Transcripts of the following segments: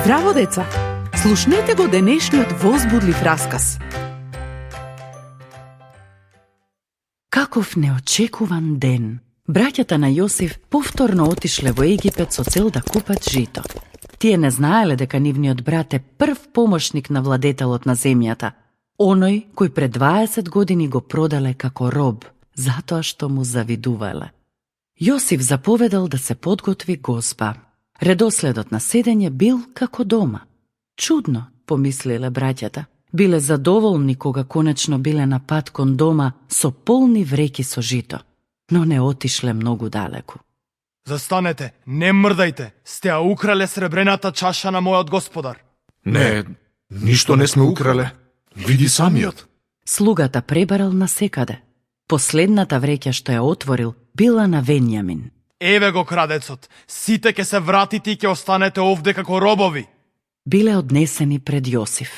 Здраво, деца! Слушнете го денешниот возбудлив расказ. Каков неочекуван ден! Браќата на Јосиф повторно отишле во Египет со цел да купат жито. Тие не знаеле дека нивниот брат е прв помошник на владетелот на земјата, оној кој пред 20 години го продале како роб, затоа што му завидувале. Јосиф заповедал да се подготви гозба. Редоследот на седење бил како дома. Чудно, помислиле браќата. Биле задоволни кога конечно биле на пат кон дома со полни вреки со жито, но не отишле многу далеку. Застанете, не мрдајте, сте ја украле сребрената чаша на мојот господар. Не, ништо не сме украле. Види самиот. Слугата пребарал насекаде. Последната вреќа што ја отворил била на Венјамин. Еве го крадецот, сите ќе се вратите и ќе останете овде како робови. Биле однесени пред Јосиф.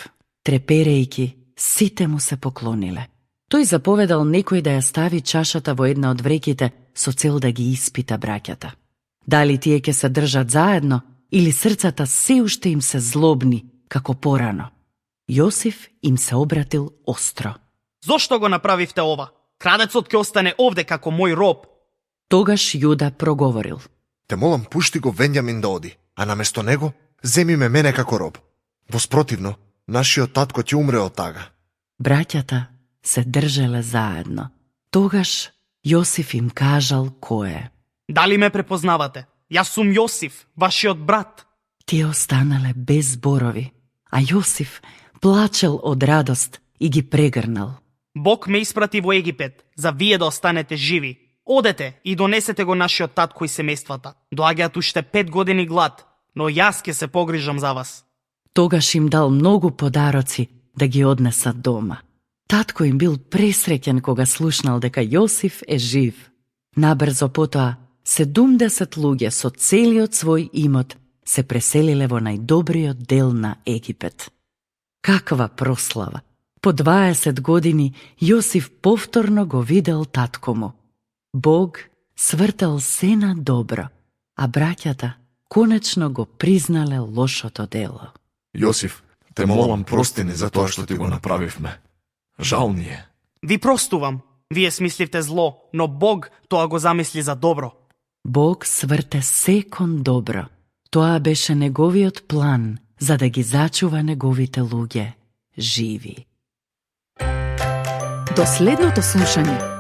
Треперејки, сите му се поклониле. Тој заповедал некој да ја стави чашата во една од вреките со цел да ги испита браќата. Дали тие ќе се држат заедно или срцата се уште им се злобни, како порано. Јосиф им се обратил остро. Зошто го направивте ова? Крадецот ќе остане овде како мој роб. Тогаш Јуда проговорил. Те молам, пушти го Венјамин да оди, а наместо него земи ме мене како роб. Воспротивно, нашиот татко ќе умре од тага. Браќата се држеле заедно. Тогаш Јосиф им кажал кој е. Дали ме препознавате? Јас сум Јосиф, вашиот брат. Тие останале без зборови, а Јосиф плачел од радост и ги прегрнал. Бог ме испрати во Египет, за вие да останете живи. Одете и донесете го нашиот татко и семејствата. Доаѓаат уште 5 години глад, но јас ќе се погрижам за вас. Тогаш им дал многу подароци да ги однесат дома. Татко им бил пресреќен кога слушнал дека Јосиф е жив. Набрзо потоа 70 луѓе со целиот свој имот се преселиле во најдобриот дел на Египет. Каква прослава! По 20 години Јосиф повторно го видел татко му. Бог свртал се на добро, а браќата конечно го признале лошото дело. Јосиф, те молам прости ни за тоа што ти го направивме. Жал ни е. Ви простувам. Вие смисливте зло, но Бог тоа го замисли за добро. Бог сврте се кон добро. Тоа беше неговиот план за да ги зачува неговите луѓе живи. До следното слушање.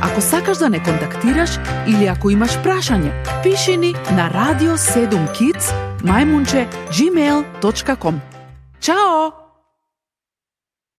Ако сакаш да не контактираш или ако имаш прашање, пиши ни на radio7kids@gmail.com. Чао!